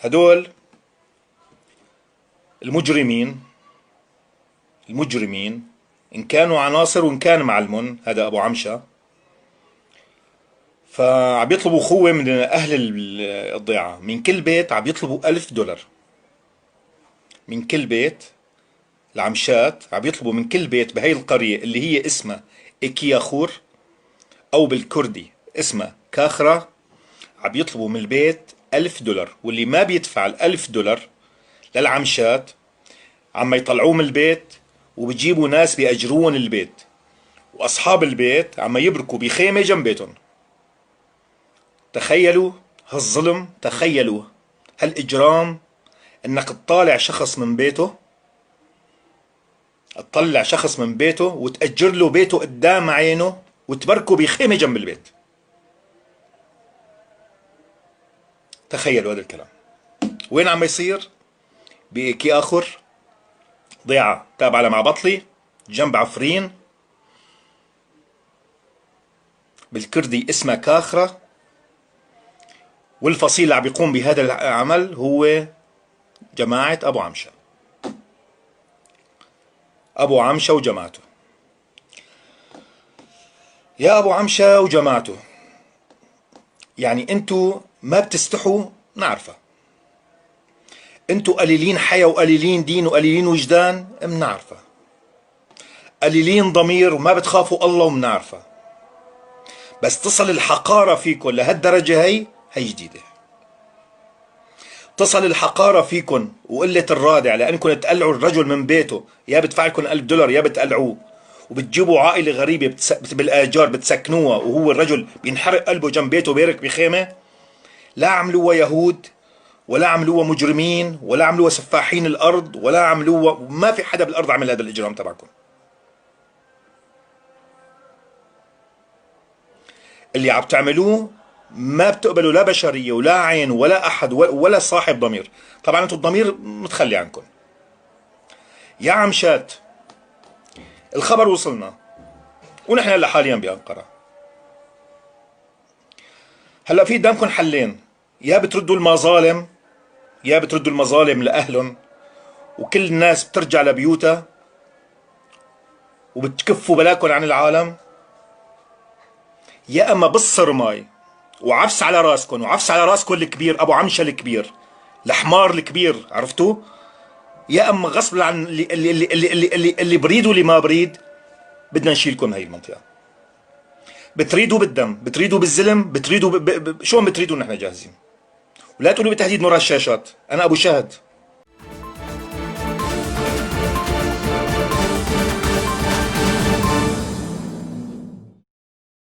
هدول المجرمين، المجرمين إن كانوا عناصر وإن كان معلمهم هذا أبو عمشة، فعم يطلبوا خوة من أهل الضيعة، من كل بيت عم يطلبوا $1000، من كل بيت العمشات عم يطلبوا من كل بيت بهي القرية اللي هي اسمها إكياخور أو بالكردي اسمها كاخرة، عم يطلبوا من البيت $1000، واللي ما بيدفع $1000 للعمشات عم يطلعوه من البيت وبجيبوا ناس بيأجرون البيت، وأصحاب البيت عم يبركوا بخيمة جنب بيتهم. تخيلوا هالظلم، تخيلوا هالإجرام، إنك تطالع شخص من بيته، تطلع شخص من بيته وتأجر له بيته قدام عينه وتبركه بخيمة جنب البيت. تخيلوا هذا الكلام وين عم يصير؟ بإيكي آخر، ضيعة تابعة لمعبطلي جنب عفرين، بالكردي اسمها كاخرة، والفصيل اللي عم بيقوم بهذا العمل هو جماعة أبو عمشة، أبو عمشة وجماعته. يا أبو عمشة وجماعته، يعني أنتو ما بتستحوا نعرفها، أنتو قليلين حياة وقليلين دين وقليلين وجدان منعرفها، قليلين ضمير وما بتخافوا الله ومنعرفها، بس تصل الحقارة فيكم لهالدرجة هي جديدة. تصل الحقارة فيكم وقلة الرادع لأنكم تقلعوا الرجل من بيته، يا بدفع لكم $1000 يا بتقلعوه، وبتجيبوا عائلة غريبة بالآجار بتسكنوها، وهو الرجل بينحرق قلبه جنب بيته بيرك بخيمة. لا عملوها يهود ولا عملوها مجرمين ولا عملوها سفاحين الأرض ولا عملوها، ما في حدا بالأرض عمل هذا الإجرام تبعكم. اللي عم تعملوه ما بتقبلوا لا بشرية ولا عين ولا أحد ولا صاحب ضمير. طبعا انتم الضمير متخلي عنكم يا عمشات. الخبر وصلنا ونحن هلا حاليا بأنقرة. هلا في قدامكم حلين، يا بتردوا المظالم، يا بتردوا المظالم لأهلهم وكل الناس بترجع لبيوتها وبتكفوا بلاكم عن العالم، يا اما بالصرماي وعفس على راسكم، وعفس على راسكم الكبير ابو عمشه الكبير، الحمار الكبير، عرفتوا؟ يا اما غصب عن اللي اللي اللي اللي اللي, اللي, اللي بريد واللي ما بريد بدنا نشيلكم هي المنطقه. بتريدوا بالدم، بتريدوا بالزلم، بتريدوا شو بتريدوا، نحن جاهزين. ولا تقولوا بتهديد مرة الشاشات، انا ابو شهد.